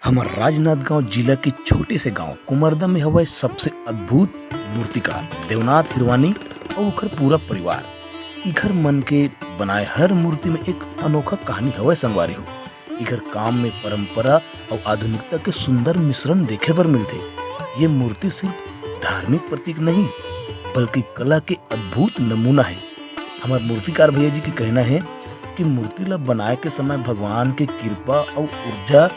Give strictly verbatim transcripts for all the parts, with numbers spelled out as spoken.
हमर राजनांदगांव जिला के छोटे से गांव कुमरदा में हवय सबसे अद्भुत मूर्तिकार देवनाथ हिरवानी अउ ओकर पूरा परिवार। इखर मन के बनाए हर मूर्ति में एक अनोखा कहानी हवय संगवारी हो। इखर काम में परंपरा अउ आधुनिकता के सुंदर मिश्रण देखे बर मिलथे। ये मूर्ति सिर्फ धार्मिक प्रतीक नहीं, बल्कि कला के अद्भुत नमूना है। हमर मूर्तिकार भैया जी के कहना है कि मूर्ति ला बनाए के समय भगवान के कृपा अउ ऊर्जा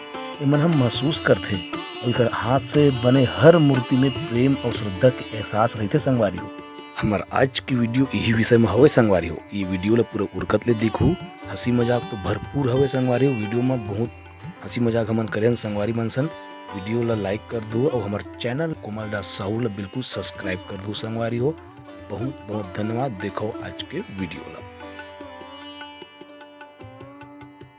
एमन हम महसूस करथे। अउ एकर हाथ से बने हर मूर्ति में प्रेम अउ श्रद्धा के एहसास रहिथे संगवारी हो। हमर आज के वीडियो यही विषय में हवे संगवारी हो। ये वीडियो ला पूरा उरकत ले देखू, हंसी मजाक तो भरपूर हवे संगवारी हो। वीडियो में बहुत हंसी मजाक हमन करेन संगवारी मन सन। वीडियो ला लाइक कर दू अउ हमर चैनल कोमल दास साहू ला बिल्कुल सब्सक्राइब कर दू संगवारी हो। बहुत बहुत धन्यवाद। देखो आज के वीडियो ला।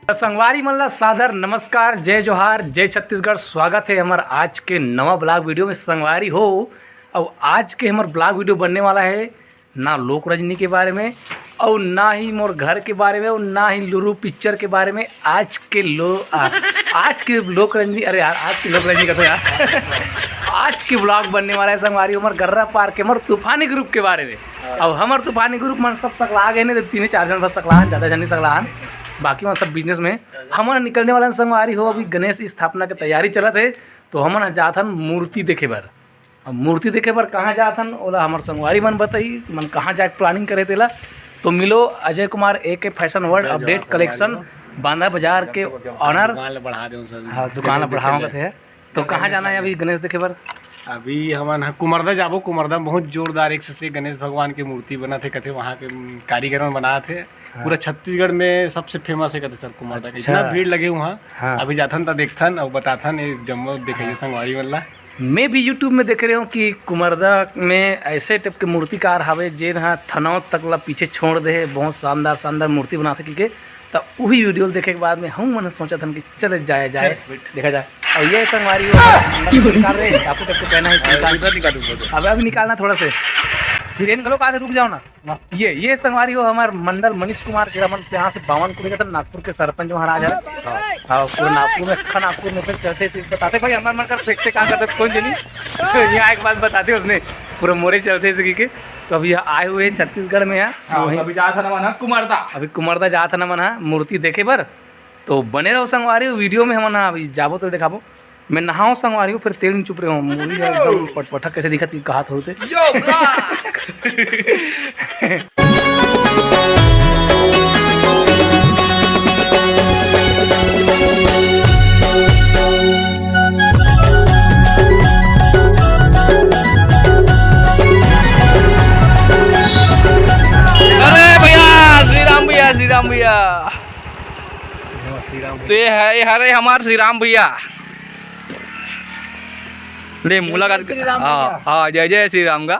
त संगवारी मन ला सादर नमस्कार, जय जोहार, जय छत्तीसगढ़। स्वागत है हमर आज के नवा ब्लॉग वीडियो में संगवारी हो। अउ आज के हमर ब्लॉग वीडियो बनने वाला है ना लोक रजनी के बारे में अउ ना ही मोर घर के बारे में अउ ना ही लुरु पिक्चर के बारे में। आज के लो आ, आज के लोक रजनी, अरे यार, आज के लोक रजनी का तो यार आज के ब्लॉग बनने वाला है संगवारी हमर गर्रा पार्क के हमर तूफानी ग्रुप के बारे में। अब हमर तूफानी ग्रुप मन सब सकला गए ने, तीन चार जन बस सकला हन, ज्यादा जन नहीं सकला हन, बाकी मन सब बिजनेस में। हमन निकलने वाला हन संगवारी हो अभी गणेश स्थापना के तैयारी चलत है, तो हमन ह जात हन मूर्ति देखे बर। अब मूर्ति देखे बर कहाँ जात हन ओला हमर संगवारी मन बताही, मन कहाँ जाए के प्लानिंग करे तेला। तो मिलो अजय कुमार ए के फैशन वर्ल्ड जय अपडेट जोहार कलेक्शन संगवारी हो। बांदा बाजार के ओनर। दुकान ला बढ़ा देवन सर। हाँ, दुकान ला गणेश देखे बढ़ावा जाए। कथे। तो कहाँ जाना है अभी गणेश देखे बर? अभी हमन ह कुमरदा जाबो। कुमरदा में बहुत जोरदार एक से एक गणेश भगवान के मूर्ति बनत हे, कथे वहाँ के, उम, कारीगर मन बनात हे। हाँ। पूरा छत्तीसगढ़ में सबसे फेमस है कथे सर कुमरदा के। अच्छा। इतना भीड़ लगे हुआ। हाँ। अभी जाथन त देखथन अउ बताथन, ये जम्मो देखइया हाँ। संगवारी मन ला। मैं भी YouTube में देखे रहे हूँ कि कुमरदा में ऐसे टाइप के मूर्तिकार हावे जेन ह थनौत तक ला पीछे छोड़ दे हे, बहुत शानदार शानदार मूर्ति बनाथे कहिके। त उही वीडियो देखे के बाद में हम मन सोचत हन कि चले जाए जाए, चल, बैठ। देखा जाए। अउ ये संगवारी हो, निकाल रहे हैं, आपको तक तो पहना है इसको निकाल। इधर निकाल, उधर। अब अभी निकालना थोड़ा से, फिर इन घलो कहा रुक जाओ ना। ये ये संगवारी हो हमर मंडल मनीष कुमार, जेला मन यहाँ से बावन कुड़ी का था, नागपुर के सरपंच महाराज है। हाँ, पूरा नागपुर में, अक्खा नागपुर में फिर चलते से बताते भाई हमारे मन कर फेंकते कहाँ करते कौन जनी यहाँ एक बात बताते उसने पूरा मोरे चलते से की के। तो अभी यहाँ आए हुए हैं छत्तीसगढ़ में है। हाँ, वहीं अभी जात हन हमन ह कुमरदा। अभी कुमरदा जात हन हमन ह मूर्ति देखे बर। तो बने रहो संगवारी हो वीडियो में, हमन ह अभी जाबो तो दिखाबो। मैं नहाओ संगवारी हो, फिर तेल में चुप रहे हो, मूरी ह एकदम पटपटा कैसे दिखत कि कहात होते। यो ब्रा। अरे भैया, श्री राम भैया, श्री राम भैया। ते है, ये हरे हमार श्री राम भैया। ले मुलाकात। श्री राम हाँ भैया। हाँ, जय जय श्री राम का।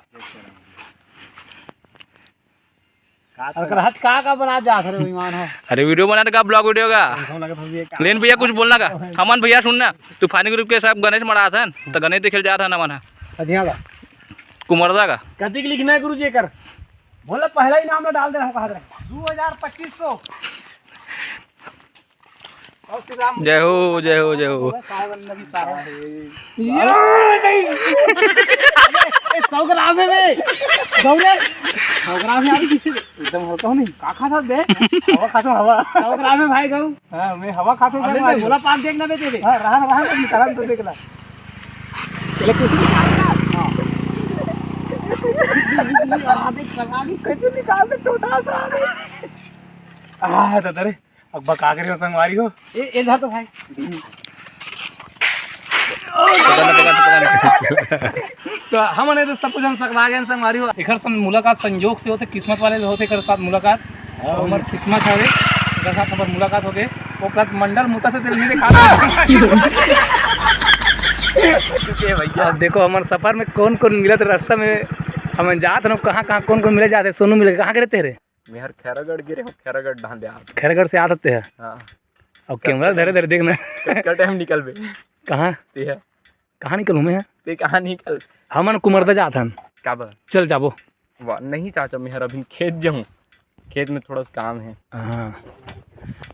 अरे करहत का का बना जात रे बेईमान हो। अरे वीडियो बना का, ब्लॉग वीडियो का। ऐसा लगत हो ये का लेन भैया कुछ बोलना का। हमन भैया सुनना, तूफानी ग्रुप के सब गणेश मड़ाथन, त गणेश देखे ल जात हन हमन ह। अधिया का। कुमरदा का। कतिक लिखना है गुरुजी एकर? बोला पहला ही नाम ना डाल दे रहा कहा दे। दो हजार पच्चीस सौ। जय हो, जय हो, जय हो। सावन नबी सारा। ए, ए, सौ ग्राम है बे। गौरे, सौ ग्राम है अभी किसी एकदम हल्का हो नहीं। का खाता बे? हवा खाता हवा। सौ ग्राम है भाई गऊ। हाँ, मैं हवा खाता हूँ सर भाई। बोला पान देखना बे तेरे। हाँ, रहा, रहा, रहा, निकाल तो देख ला। चलो किसी निकाल ना। हाँ। आ, देख, सगा भी कैसे निकाल दे, छोटा सा। आ, दादा रे। अब बका करे हो संगवारी हो। ए, ए जा तो भाई। तो हमन ए तो सब कुछ हम सकला गए संगवारी हो। एकर संग मुलाकात संयोग से होथे, किस्मत वाले होथे एकर साथ मुलाकात। और हमर किस्मत हवे, एकर साथ हमर मुलाकात होगे। ओकर बाद मंडल मुता से तेल नहीं देखा। चुके भैया। अब देखो हमर सफर में कौन कौन मिलत रास्ता में, हमन जात हन कहाँ कहाँ कौन कौन मिले जाते। सोनू मिले कहाँ के रहते रे? मेहर खैरागढ़ गिरे हो, खैरागढ़ ढांढे आप। खैरागढ़ से आत हते हैं। हाँ। अब कैमरा धरे धरे देखना। कतका टाइम निकलबे? कहाँ? ते है। कहाँ निकलूँ मैं? ते कहाँ निकल? हमन कुमरदा जात हन। काबर? चल जाबो। वाह, नहीं चाचा, मेहर अभी खेत जाहूँ, खेत में थोड़ा सा काम है। हाँ।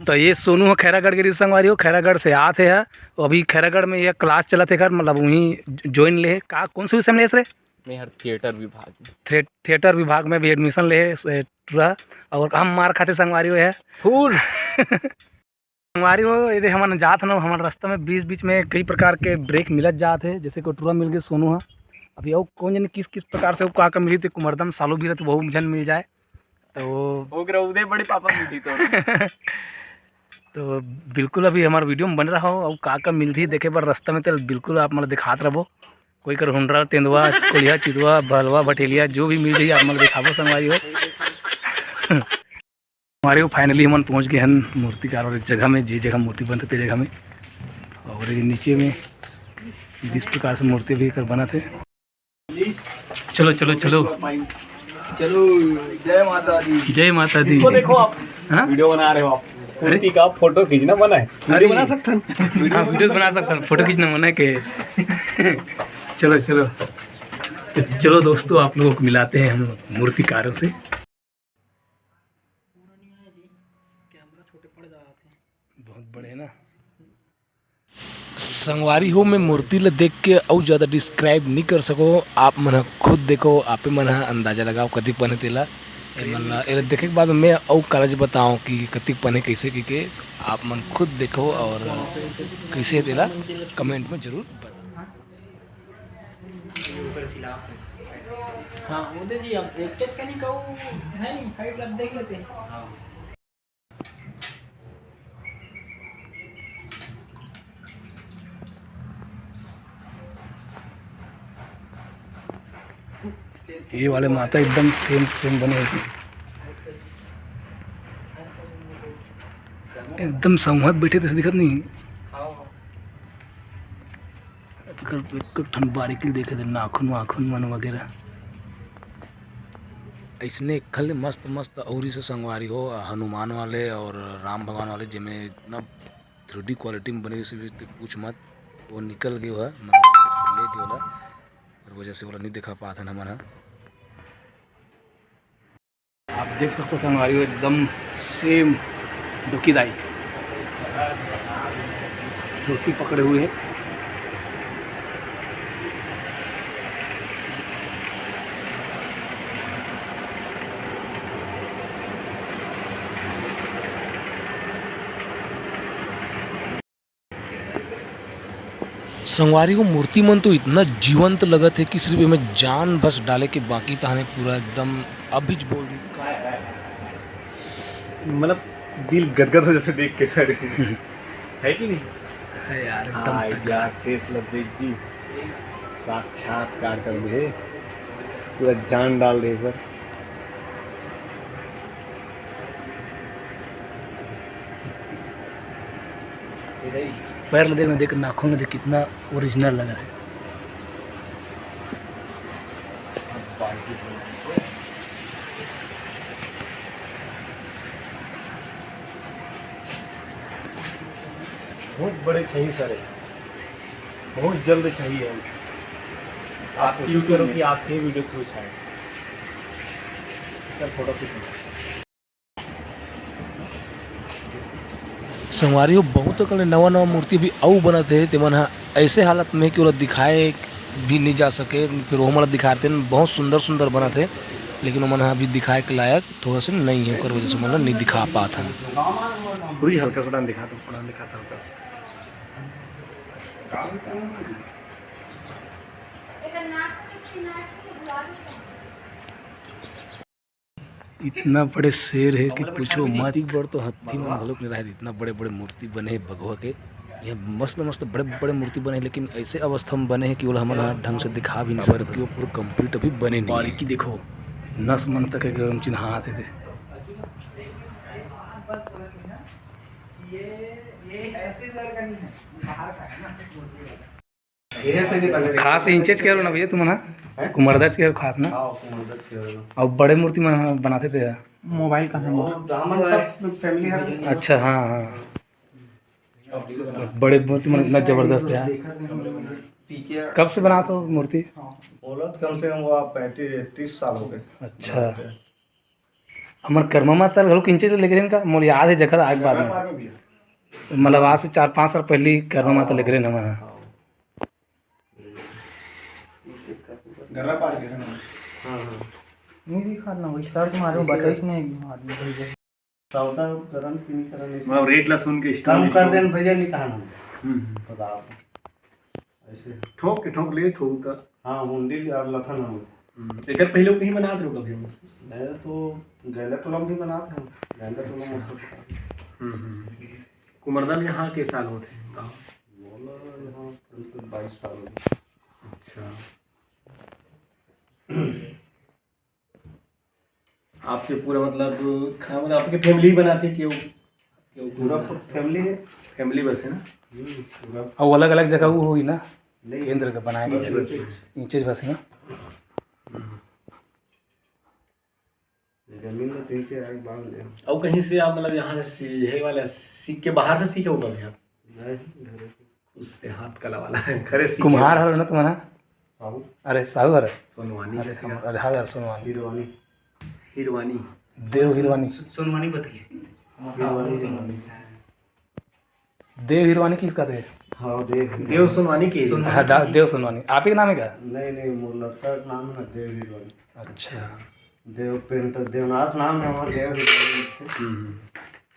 तो ये सोनू ह खैरागढ़ के रहिस संगवारी हो, खैरागढ़ से आत हे ह। अभी खैरागढ़ में ये class चलत हे एकर, मतलब वहीं join ले हे। का, कौन से विषय में लेस रे? मेहर theatre विभाग में। थ्रे-, theatre विभाग में भी admission ले हे, से, टुरा। और हम मार खाते संगवारी हो है। फूल। संगवारी हो, ये दे हमन जात हन, हमन रास्ता में बीच-बीच में कई प्रकार के break मिलत जात हे, जैसे कि टुरा मिल गए सोनू ह। अभी अउ कौन जनी किस-किस प्रकार से अउ का-का मिलही, ते कुमरदम सालू भी रहिथे, वहू झन मिल जाए। तो ओकरा उदय बड़े पापा मिलही तो। तो बिल्कुल अभी हमार video में बने रहो, अउ का-का मिलही देखे बर रास्ता में, तो बिल्कुल आप मन ल दिखात रहबो। कोई कर हुंडरा, तेंदुआ, कोलिहा, चितुआ, भलवा, भटेलिया, जो भी मिल जाही आप मन ल दिखाबो संगवारी हो। हमारे को finally हमन पहुंच गए हन मूर्तिकार वाले जगह में, जे जगह मूर्ति बनथे ते जगह में। और ये नीचे में जिस प्रकार से मूर्ति भी कर बनत हे। चलो, चलो, चलो। चलो, जय माता दी। जय माता दी। इसको देखो आप। हाँ? Video बना रहे हो आप। अरे। मूर्ति का photo खींचना मना है। अरे। Video बना सकते हैं। हाँ, video बना सकते हैं, photo खींचना मना है के। चलो, चलो। तो चलो दोस्तों, आप लोगों को मिलाते हैं हम मूर्तिकारों से। बहुत बड़े ना। संगवारी हो, मैं मूर्ति ल देख के अउ ज़्यादा describe नहीं कर सको। आप मन ह खुद देखो, आपे मन ह अंदाजा लगाओ कतिक पन हे तेला। ए मन ल, एला देखे के बाद मैं अउ कालेज बताओ कि कतिक पन हे, कैसे, कि के आप मन खुद देखो और कैसे हे तेला comment में जरूर बताओ। हाँ, वो दे जी, अब एक एक कनी कहू है नहीं, height रख देख लेते हैं। हाँ। ये वाले माता एकदम same same बने हुए। एकदम संवत बैठे तैसे दिखत नहीं। एकर एक एक ठन बारीकी देखे दे, नाखून वाखून मन वगैरह। ऐसने खल मस्त मस्त अउरी से संगवारी हो, हनुमान वाले और राम भगवान वाले, जेमे इतना three D quality में बने से भी ते पूछ मत। वो निकल गयो है, मतलब ले गयो ला, और वजह से ओला नहीं दिखा पात हन हमन ह। आप देख सकते हो संगवारी हो, एकदम same डोकी दाई धोती पकड़े हुए है। संगवारी हो, मूर्ति मन तो इतना जीवंत लगत हे कि सिर्फ एमे जान बस डाले के बाकी, तहाने पूरा एकदम अभिज बोल दी। मतलब दिल गदगद हो जैसे देख के सर। है कि नहीं? है यार, एकदम हाँ तगड़ा। यार, face ल देख जी, साक्षात्कार कर दे, पूरा जान डाल दे सर। पैर ल देख ना, देख नाखून ल देख, कितना original लग रहा है। बहुत बड़े चाहिए सारे, बहुत जल्द चाहिए हम। आप कोशिश करो कि आपके video खुश आए। सर, फोटो खींचना। संगवारी हो, बहुत अकन ले नवा नवा मूर्ति भी अउ बनत हे, तेमन ह ऐसे हालत में हे कि ओला दिखाए भी नहीं जा सके, फिर ओमन ला दिखाते हैं, बहुत सुंदर सुंदर बनत हे, लेकिन ओमन ह अभी दिखाए के लायक थोड़ा से नहीं हे, ओकर वजह से ओमन ला नहीं दिखा पात हन। पूरी हल्का सा डाल दिखा दो, डाल दिखा दो हल्का सा। इतना बड़े शेर हे कि पूछो मत। इतनी बड़ तो हाथी मन घलोक नहीं रहे, इतना बड़े बड़े मूर्ति बने हे बघवा के। यहाँ मस्त मस्त बड़े बड़े मूर्ति बने हे, लेकिन ऐसे अवस्था में बने हे कि ओला हमन ह ढंग से दिखा भी नहीं सकत, कि वो पूरा complete अभी बने नहीं हे। बारीकी देखो, नस मन तक एकदम चिन्हात हे। खास इंचेज करो ना भैया तुमन ह? हैं? कुमरदज करो खास ना? हाँ, कुमरदज करो। अब बड़े मूर्ति मन बनाते थे यार। मोबाइल कहाँ है? वो तो हमन सब फैमिली है। अच्छा, हाँ, हाँ। बड़े मूर्ति मन इतना जबरदस्त है। कब से बनाते हो मूर्ति? बोला तो कम से कम वो आप पैंतीस, तीस साल हो गए। अच्छा। हमर कर्मा माता घलो किंचे ले करे का, मोर याद हे जखर आए के बाद में। मतलब आज से चार पाँच साल पहली कर्मा माता ले करे हमन ह। गर्रा पार के ना। हाँ, हाँ। नहीं दिखा ना, वही सर्च मारे, बताइस नहीं आदमी भैया। सौदा करन कि नहीं करन, मतलब रेट ला सुन के कम कर देन भैया, नहीं कहा ना। हम्म, हम्म। बताओ। ऐसे। ठोक के ठोक ले थो त। हाँ, हुंडी और लथन हम। हम्म, एकर पहले कहीं बनात रहो कभी हम? मैं तो गेंदा टोला में भी बनात हूँ। गेंदा टोला में अच्छा। हम्म, हम्म। कुमरदा में यहाँ के साल होते हैं? बोला यहाँ कम से बाईस साल हो गए। अच्छा। आपके पूरा मतलब खाना वाना आपके फैमिली बनाती क्यों? क्यों पूरा फैमिली है। फैमिली बस है ना? हम्म, पूरा। और अलग-अलग जगह वो होगी ना? नहीं। केंद्र का बनाए नीचे गए। बस। नीचे बस है ना? जमीन में तीन से आए बांध ले। और कहीं से आप मतलब यहाँ से सी-, यही वाला सीख के बाहर से सीखे हो कभी आप? नहीं, घर से। उससे हाथ कला वाला है, घरे सीखे कुम्हार हो। हर ना तुम्हारा? साहू। अरे साहू हर। सोनवानी अरे का हम, क्या? अरे हाँ यार सोनवानी। हिरवानी। हिरवानी। देव हिरवानी। सो-, सोनवानी बताइए। हिरवानी, हिरवानी। देव हिरवानी किस का थे? हाँ, देव हिरवानी। देव सोनवानी के। हाँ, दा-, देव सोनवानी। आप ही का नाम है क्या? नहीं, नहीं, मोर लड़का का नाम है ना देव हिरवानी। अच्छा। देव पेंटर, देवनाथ नाम है हमार, देव हिरवानी। हम्म।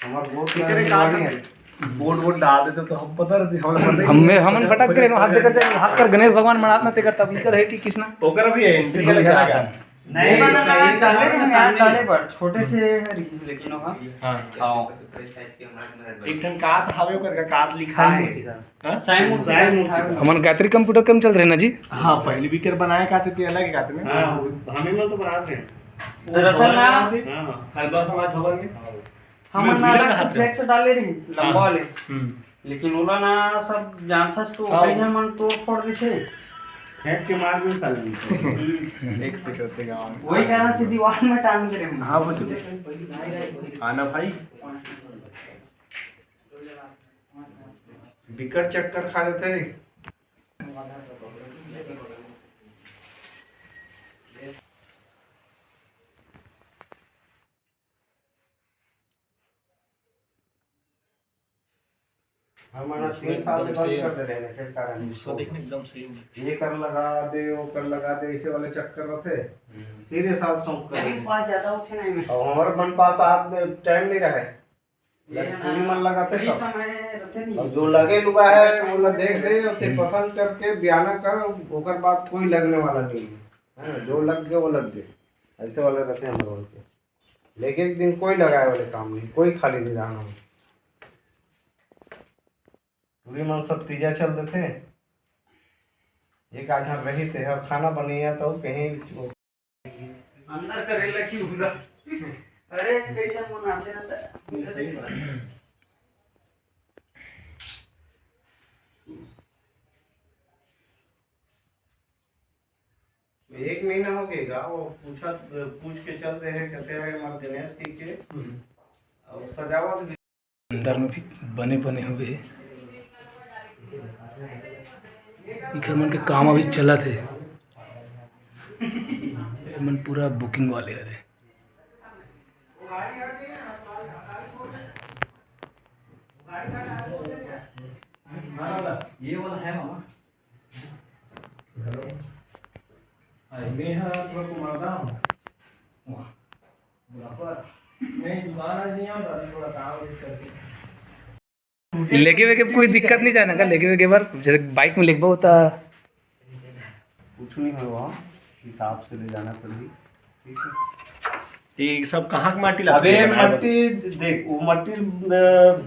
हमार गोत्र इकरे हिरवानी का है। बोर्ड वोर्ड डाल देते तो हम पता रहती, हम पता ही हम नहीं। हमन भटक गए, हाथ कर, हाथ कर गणेश भगवान मनात ना तेकर, तब इकर है कि किसना? ओकर भी है, इसी के लिए क्या क्या? नहीं, नहीं, बना, नहीं, डाले नहीं, सामने। डाले पर छोटे से है रिलीज, लेकिन वो हाँ। हाँ। एक ठन कात हावे ओकर का कात लिखा साईं है। मूर्ति का। हाँ? साईं मूर्ति साईं का मूर्ति। हमन गायत्री कंप्यूटर कम चल रहे ना जी? हाँ, पहले भी कर बनाए काते ते अलग काते में। हाँ, हमें मन तो बनाते हैं। दरअसल ना, हाँ, हाँ। हलवा समाज भवन में। हमन मैं अलग से रहा था। फ्लेक्स डाले रही, लंबा हाँ। वाले। हम्म। लेकिन ओला ना सब जानथस तो हाँ। कहीं हमन तोड़ फोड़ देथे। फेंक के मार भी साले। एक से करते गाँव में। वही कारण से दीवार में टांग दे रहे हैं। हाँ, वो तो। आना भाई। बिकट चक्कर खा लेते हैं। हमन ह तीन साल ले बंद कर दे रहे हैं, एकर कारण। गुस्सा देखने एकदम सेम। ये कर लगा दे, वो कर लगा दे, ऐसे वाले चक्कर रहते। हम्म। फिर ये साल शौक कर अभी रहे हैं। पास ज्यादा होते नहीं में। अब हमारे मन पास आप टाइम नहीं रहे। ये पूरी ना, मन लगा थे सब। समय रहते नहीं। अब जो लगे लुगा है, वो ला देख दे, उसे हम्म। पसंद करके बयाना कर, ओकर बाद कोई लगने वाला नहीं है। है ना? जो लग गए, वो लग गए। ऐसे वाले रहते हैं हम लोगों के। लेकिन एक दिन कोई लगाए वाले काम नहीं, कोई खाली नहीं रहना। पूरी मन सब तीजा चल देते। एक आधा रही थे, अब खाना बनैया तो कहीं अंदर करे लगी पूरा। अरे, कैसे मन आते रहता है। एक महीना हो गया, वो पूछा, पूछ के चल दे है, कहते हैं, "हमारे गणेश की के।" हम्म। और सजावट भी। अंदर में भी बने बने हुए हे। इखर मन के काम अभी चलत हे। ये मन पूरा बुकिंग वाले हरे। ये वाला है मामा। हेलो। हाय। मैं हा थोड़ा कुमारदा हूँ। वाह। बुढ़ापा। नहीं, दुकान आज नहीं आता, अभी थोड़ा काम है करके। लेगे वेगे कोई दिक्कत नहीं जाना का, लेगे वेगे बार जैसे बाइक में लेगबो होता। कुछ नहीं होगा, हिसाब से ले जाना पड़ेगी। ठीक है। ये सब कहाँ के माटी लाते अबे हैं बनाए बर? मट्टी देख, वो मट्टी, अ,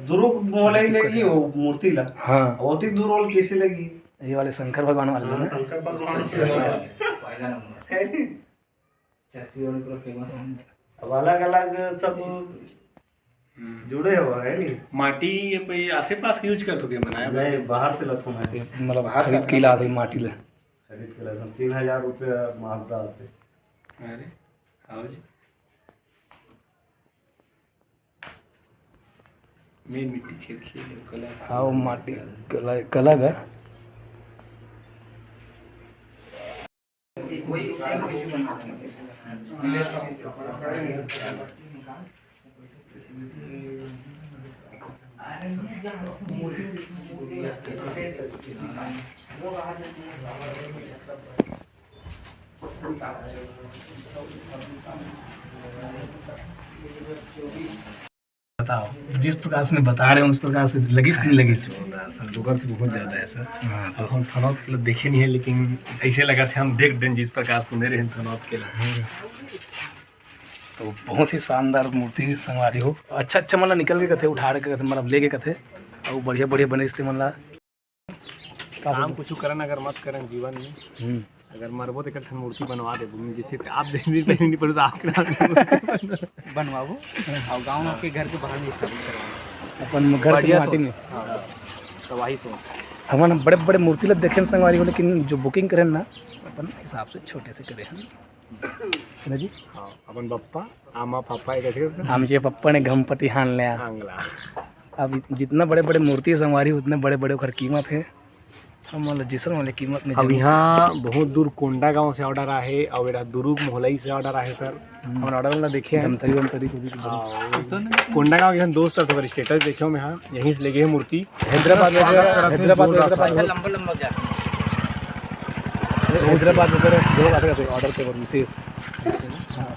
दुरुग मोहल्ला ही लेगी, वो मूर्ति ला। हाँ। बहुत ही दूर और कैसे लेगी? ये वाले शंकर भगवान वाले हाँ, ना? शंकर भगवान से लेगी। पहला नंबर। है नहीं? छत्तीसगढ़ पूरा फेमस है। अब अलग-अलग सब हम्म। जुड़े हुआ है नहीं? माटी ये पे आसे पास के यूज़ करथो के बनाए बर? नहीं, बाहर से लाथो मैं। मतलब बाहर से खरीद के लाथो माटी ले। खरीद के लाथो, तीन हजार रुपया माजदा आथे। अरे, आओ जी। मेन मिट्टी खेल खेल कला। हाँ, वो माटी कला, कला का। वही सेम वैसे बना देंगे। ले सब। बताओ, जिस प्रकार से मैं बता रहे हूँ, उस प्रकार से लगिस कि नहीं लगिस? जोरदार सर, जोकर से बहुत ज्यादा है सर। हाँ, तो अब हम थनौत के ला देखे नहीं है, लेकिन ऐसे लगा था हम देख दें जिस प्रकार सुने रहे थनौत के ला। तो बहुत ही शानदार मूर्ति संगवारी हो, अच्छा अच्छा मन ला निकल के कथे, उठा के कथे, मतलब लेके कथे, और बढ़िया बढ़िया बने रिश्ते मन ला। का काम सोचे? कुछ करन अगर मत करन जीवन में, हम्म। अगर मरबो तो एक ठन मूर्ति बनवा देबो, जैसे आप दे दिन पहले नहीं पड़ो तो आपके नाम पे मूर्ति बनवा। बनवाबो और गांव के घर के बाहर में स्थापित करवाबो। अपन घर के बढ़िया माटी सोच। में। हाँ, तो वही सोच। हमन बड़े बड़े मूर्ति ला देखेन संगवारी हो, लेकिन जो booking करेन ना, अपन हिसाब से छोटे से करे हन। है ना जी? हाँ, अपन बप्पा, आमा पापा, एक ऐसे करते हैं। आमचे पप्पा ने गणपति हान लिया। हांगला। अब जितना बड़े बड़े मूर्ति संगवारी, उतने बड़े बड़े ओकर कीमत है। हमन ल जइसन वाले कीमत में अब जरूर। यहाँ बहुत दूर कोंडागांव से order आहे और एरा दुर्ग मोहलई से order आहे सर। हम्म। हमन order वाला देखे हैं। धमतरी वमतरी को भी तो हाँ, कोंडागांव के हम दोस्त है तो status देखे मैं, हाँ, यहीं से लेके है मूर्ति। हैदराबाद में, करत है हैदराबाद में, जोरदार हैदराबाद से। में। लंबा लंबा जा। हैदराबाद में लोग आते रहते हैं order के ऊपर विशेष। हाँ।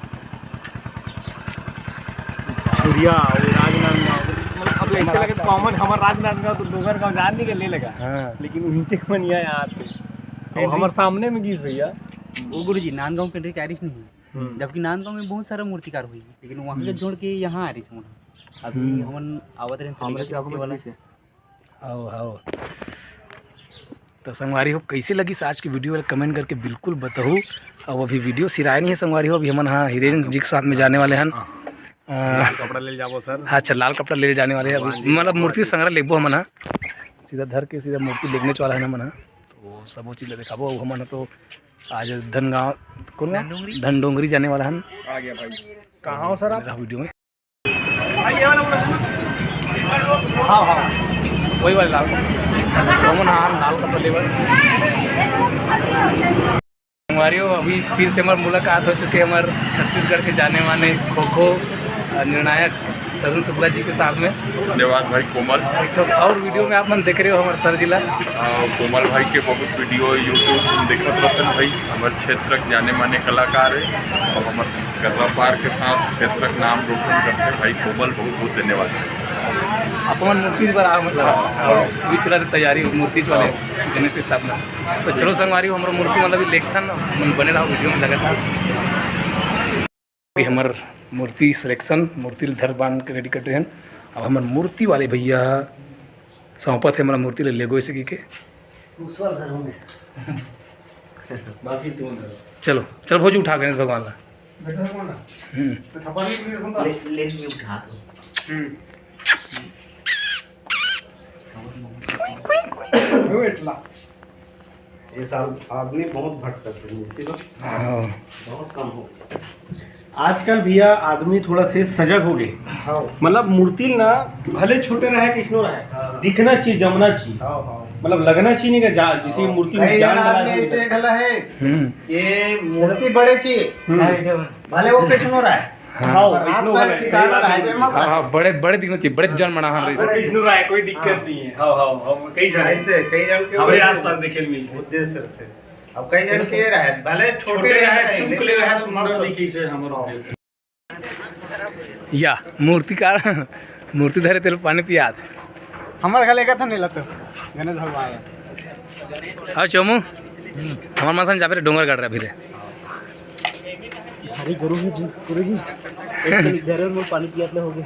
छुरिया और राजनांदगांव, मतलब, अब ऐसे लगे common हमर राजनांदगांव तो डोंगरगांव जान नहीं के ले लगा। हाँ। लेकिन उनसे मन यहाँ आते। और हमारे सामने में गिस भैया। वो गुरुजी, नांदगांव के आरिस नहीं। हम्म। जबकि नांदगांव में बहुत सारा मूर्तिकार हुई, लेकिन वहाँ के हम्म। जोड़ के यहाँ आरिस मन। अभी हम्म। हमन आवत रहे हमरे तरीका से आपको वाला। पीछे। आओ, आओ। तो संगवारी हो, कैसे लगिस आज की video वाला comment करके बिल्कुल बताहू। अब अभी video सिराए नहीं है संगवारी हो, अभी हमन हाँ हिरेन जी के साथ में जाने वाले हन। हाँ। अ, लाल कपड़ा ले जाबो सर। अच्छा, लाल कपड़ा ले जाने वाले हैं अभी, भगवान जी मतलब का मूर्ति संग्रह लेबो हमन हाँ, सीधा धर के सीधा मूर्ति लेगने वाला है हमन हाँ। तो सबो चीज ला दिखाबो। अउ हमन तो आज धनगांव, कौन गांव? धनडोंगरी। धनडोंगरी जाने वाला हन। आ गया भाई। कहाँ हो सर आप? मेरा video में। हाँ, हाँ, वही वाले लाल। कौन हाँ, लाल कपड़ा लेबर। संगवारी हो, अभी फिर से हमार मुलाकात हो चुके हैं हमार छत्तीसगढ़ के जाने माने खो खो, अ, निर्णायक तरुण शुक्ला जी के साथ में। धन्यवाद भाई कोमल। एक ठो और video में आप मन देख रहे हो हमार सर जी ला। अ, कोमल भाई के बहुत video YouTube में देखत रहते हैं भाई, हमारे क्षेत्र के जाने माने कलाकार है और हमारे कर्रा पार के साथ क्षेत्र का नाम रोशन करते हैं भाई कोमल, बहुत बहुत धन्यवाद। अपन मूर्ति पर आ, मतलब, हाँ। अभी चला रहे तैयारी मूर्ति वाले हाँ। गणेश स्थापना। तो चलो संगवारी हो, हमारा मूर्ति वाला भी देखथन, बने रहो video में लगातार। ये हमार मूर्ति selection, मूर्ति धर बांध के ready कर रहे हैं। अब हमार मूर्ति वाले भैया सौंपत है हमारा मूर्ति ले लेगो ऐसे की के। उस वाला धर होंगे। बाकी तुम धरो। चलो, चल भौजी उठा गणेश भगवान ला। बैठा कौन है? हम्म। तो थपा नहीं, तुम ले, ले, ये उठा दो। हम्म। वो इतला। ये साल आदमी बहुत भटकत है मूर्ति में। हाँ। बहुत कम हो। आजकल भैया आदमी थोड़ा से सजग हो गए। हाँ। मतलब मूर्ति ना भले छोटे रहे, किसनो रहे, हाँ। दिखना चाहिए, जमना चाहिए। हाँ, हाँ। मतलब लगना चाहिए नहीं कि जा-, जैसे हाँ। मूर्ति में कई जान जन वाला आदमी है। ऐसे घला है हम्म। कि मूर्ति बड़े चाहिए, हम्म। भले वो किसनो रहे। हाँ, हाँ, पर वैष्णो आपका वाला है, किसान सही बात है। राय के मत हाँ, हाँ, बड़े, बड़े दिखना चाहिए, बड़े जन मना हम रही हाँ, सके। वैष्णो राय, कोई दिक्कत हाँ। नहीं है। हाँ, हाँ, हाँ, कई सारे। ऐसे, कई जन के हमारे उद्देश्य आसपास देखे मिलते हैं। उद्देश्य रखते हैं। अब कई जन के रहे, भले छोटे छोटे रहे, रहे, चुमकले रहे, लेकिन सुंदर मस्त। दिखे से हमारा उद्देश्य। या, मूर्तिकार, मूर्ति धरे तेल पानी पियात। हमारे घर लेकर था नहीं लगता, गणेश भगवान। हाँ, चोमू, हमारे मासन जाबे रे डोंगरगढ़ रे अभी रे। भारी गुरु ही जी, गुरु जी। एक तो इधर है, वो पानी पियात ले हो गए।